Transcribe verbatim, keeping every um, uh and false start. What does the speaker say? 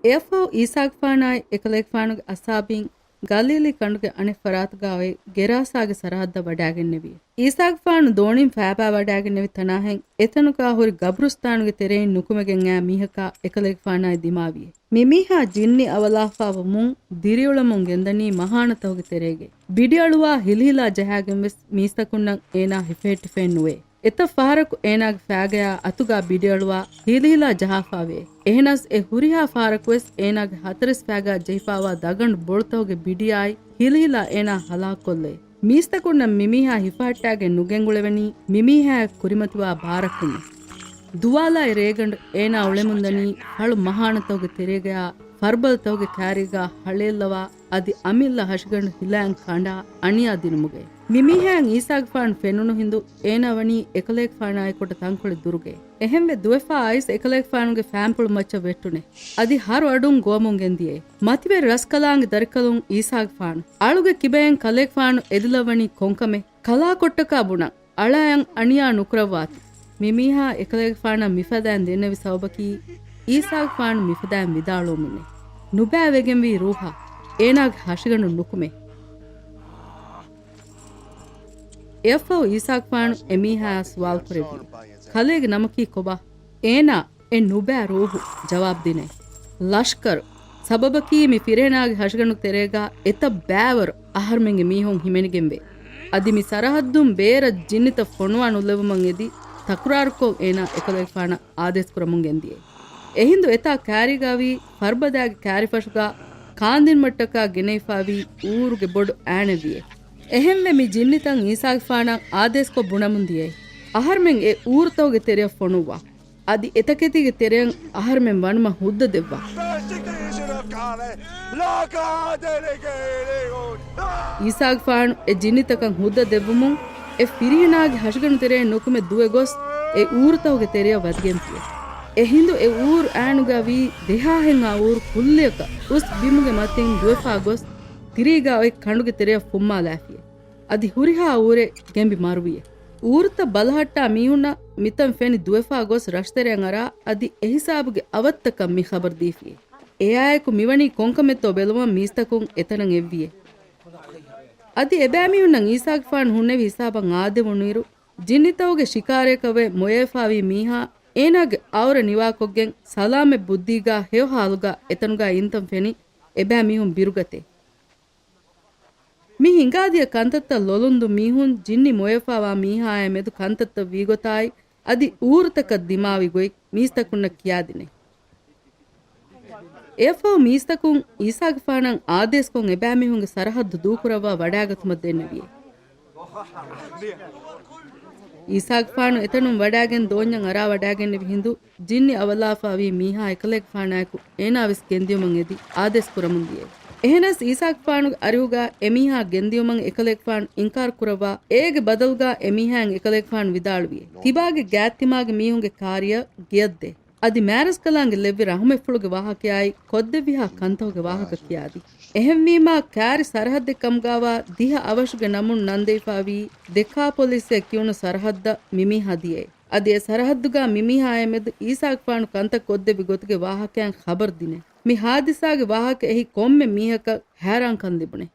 އެއަށްފަހު އީސާގެފާނާއި އެކަލޭގެފާނުގެ އަސްހާބީން ގަލީލީ ކަނޑުގެ އަނެއް ފަރާތުގާ އޮތް ގެރާސާގެ ސަރަހައްދަށް ވަޑާގެންނެވި. އީސާގެފާނު ދޯނިން ފައިބާ ވަޑާގެންނެވި ތަނާހެން އެތަނުގާ ހުރި ގަބުރުސްތާނުގެ ތެރެއިން ނުކުމެގެން އައި މީހަކާ އެކަލޭގެފާނާއި ދިމާވިއެ. މި މީހާ ޖިންނި އަވަލާފާވުމުން ދިރިއުޅެމުން ގެންދަނީ މަހާނަތަކުގެ ތެރޭގައި. ބިޑިއަޅުވާ ހިލިހިލާ ޖަހާގެންވެސް މީސްތަކުންނަށް އޭނާ ހިފެހެއްޓިފައެއް ނުވޭ. އެތައް ފަހަރަކު އޭނާގެ ފައިގަޔާ އަތުގާ ބިޑިއަޅުވާ ހިލިހިލާ ޖަހާފާވޭ. އެހެނަސް އެ ހުރިހާ ފަހަރަކުވެސް އޭނާގެ ހަތަރެސް ފައިގާ ޖެހިފާވާ ދަގަނޑު ބޮޅުތަކުގެ ބިޑިއާއި ހިލިހިލާ އޭނާ ހަލާކުކޮށްލޭ. މީސްތަކުންނަށް މިމީހާ ހިފަހައްޓާގެން ނުގެންގުޅެވެނީ މިމީހާއަށް ކުރިމަތިވާ ބާރަކުން. ދުވާލާއި ރޭގަނޑު އޭނާ އުޅެމުންދަނީ ފަޅު މަހާނަތަކުގެ ތެރޭގަޔާ ފަރުބަދަތަކުގެ ކާރީގާ ހަޅޭއްލަވާ އަދި އަމިއްލަ ހަށިގަނޑު ހިލައިން ކަނޑާ އަނިޔާ ދިނުމުގައި. މިމީހާއަށް އީސާގެފާނު ފެނުނު ހިނދު އޭނާ ވަނީ އެކަލޭގެފާނާއެކޮޓަށް ތަންކޮޅެއް ދުރުގައި. އެހެންވެ ދުވެފާ އައިސް އެކަލޭގެފާނުގެ ފާންޕުޅު މައްޗަށް ވެއްޓުނެ. އަދި ހަރު އަޑުން ގޮވަމުން ގެންދިޔައޭ. މަތިވެރި ރަސްކަލާނގެ ދަރިކަލުން އީސާގެފާނު އަޅުގެ ކިބައިން ކަލޭގެފާނު އެދިލައްވަނީ ކޮންކަމެއް؟ ކަލާކޮށްޓަކާ ބުނަން. އަޅާއަށް އަނިޔާ ނުކުރައްވާތި. މިމީހާ އެކަލޭގެފާނަށް މިފަދައިން ދެންނެވި ސަބަބަކީ އީސާގެފާނު މިފަދައިން ވިދާޅުވުމުންނޭ. ނުބައިވެގެންވީ ރޫހާ، އޭނާގެ ހަށިގަނޑު ނުކުމޭ. އެއަށްފަހު އީސާގެފާނު އެމީހާއާ ސުވާލު ކުރެއްވި، ކަލޭގެ ނަމަކީ ކޮބާ؟ އޭނާ އެ ނުބައި ރޫހު ޖަވާބު ދިނޭ. ލަޝްކަރު، ސަބަބަކީ މި ފިރިހެނާގެ ހަށިގަނޑު ތެރޭގާ އެތައް ބައިވަރު އަހަރުމެންގެ މީހުން ހިމެނިގެންވޭ. އަދި މި ސަރަހައްދުން ބޭރަށް ޖިންނިތައް ފޮނުވާ ނުލެވުމަށް އެދި ތަކުރާރުކޮށް އޭނާ އެކަލޭގެފާނަށް އާދޭސް ކުރަމުން ގެންދިޔޭ. އެހިނދު އެތާ ކާރީގާވީ ފަރުބަދައިގެ ކާރިފަށުގާ ކާންދިނުމަށްޓަކާ ގެނެވިފާވީ އޫރުގެ ބޮޑު އާނެއް ވިއޭ. އެހެންވެ މި ޖިންނިތައް އީސާގެފާނަށް އާދޭސްކޮށް ބުނަމުން ދިޔައީ، އަހަރުމެން އެ އޫރުތަކުގެ ތެރެއަށް ފޮނުއްވާ. އަދި އެތަކެތީގެ ތެރެއަށް އަހަރުމެން ވަނުމަށް ހުއްދަ ދެއްވާ. އީސާގެފާނު އެ ޖިންނިތަކަށް ހުއްދަ ދެއްވުމުން އެ ފިރިހެނާގެ ހަށިގަނޑު ތެރެއިން ނުކުމެ ދުވެ ގޮސް އެ އޫރުތަކުގެ ތެރެއަށް ވަދެގެންފިއެ. އެ ހިނދު އެ އޫރު އާނުގާ ވީ ދެހާހެއްހާ އޫރު ކުއްލިއަކަށް އުސް ބިމުގެ މަތިން ދުވެފާ ގޮސް ތިރީގާ އޮތް ކަނޑުގެ ތެރެއަށް ފުއްމާލާފިއެ. އަދި ހުރިހާ އޫރެއް ގެނބި މަރުވިއެ. އޫރުތައް ބަލަހައްޓާ މީހުންނަށް މިތަން ފެނި ދުވެފާ ގޮސް ރަށްތެރެއަށް އަރާ އަދި އެހިސާބުގެ އަވަށްތަކަށް މި ޚަބަރު ދީފިއެ. އެއާއެކު މިވަނީ ކޮންކަމެއްތޯ ބެލުމަށް މީސްތަކުން އެތަނަށް އެއްވިއެ. އަދި އެބައިމީހުންނަށް އީސާގެފާނު ހުންނެވި ހިސާބަށް އާދެވުނުއިރު، ޖިންނިތަކުގެ ޝިކާރަޔަކަށް އޮތް މޮޔަފާވި މީހާ އޭނާގެ އައުރަ ނިވާކޮށްގެން ސަލާމަތް ބުއްދީގާ ހެޔޮ ހާލުގާ އެތަނުގާ އިންތަން ފެނި އެބައިމީހުން ބިރުގަތޭ. މި ހިނގާދިޔަ ކަންތައްތައް ލޮލުންދު މީހުން ޖިންނި މޮޔަފާވާ މީހާއާ މެދު ކަންތައްތައް ވީގޮތާއި، އަދި އޫރުތަކަށް ދިމާވި ގޮތް މީސްތަކުންނަށް ކިޔާދިނޭ. އެއަށްފަހު މީސްތަކުން އީސާގެފާނަށް އާދޭސްކޮށް އެބައިމީހުންގެ ސަރަހައްދު ދޫކުރައްވާ ވަޑާގަތުމަށް ދެންނެވިއޭ. އީސާގެފާނު އެތަނުން ވަޑާގެން ދޯންޏަށް އަރާ ވަޑާގެންނެވި ހިނދު، ޖިންނި އަވަލާފާވީ މީހާ އެކަލޭގެފާނާއެކު އޭނާވެސް ގެންދިޔުމަށް އެދި އާދޭސް ކުރަމުން ދިޔައެވެ. އެހެނަސް އީސާގެފާނުގެ އަރިހުގާ އެމީހާ ގެންދިޔުމަށް އެކަލޭގެފާނު އިންކާރު ކުރައްވާ، އޭގެ ބަދަލުގާ އެމީހާއަށް އެކަލޭގެފާނު ވިދާޅުވިއޭ، ތިބާގެ ގާތްތިމާގެ މީހުންގެ ކާރިއަށް ގެޔަށްދޭ. އަދި މާރަސްކަލާނގެ ލެއްވި ރަހުމަތްފުޅުގެ ވާހަކަޔާއި ކޮށްދެއްވިހާ ކަންތަކުގެ ވާހަކަ ކިޔާދި. އެހެންވީމާ، ކާރި ސަރަހައްދެއް ކަމުގާވާ ދިހަ އަވަށުގެ ނަމުން ނަންދެވިފާވީ ދެކާޕޮލިސްއޭ ކިޔުނު ސަރަހައްދަށް މިމީހާ ދިޔައޭ. އަދި އެ ސަރަހައްދުގާ މިމީހާއާ މެދު އީސާގެފާނު ކަންތައް ކޮށްދެއްވި ގޮތުގެ ވާހަކައިން ޚަބަރު ދިނޭ. މި ހާދިސާގެ ވާހަކަ އެހި ކޮންމެ މީހަކަށް ހައިރާންކަން ލިބުނޭ.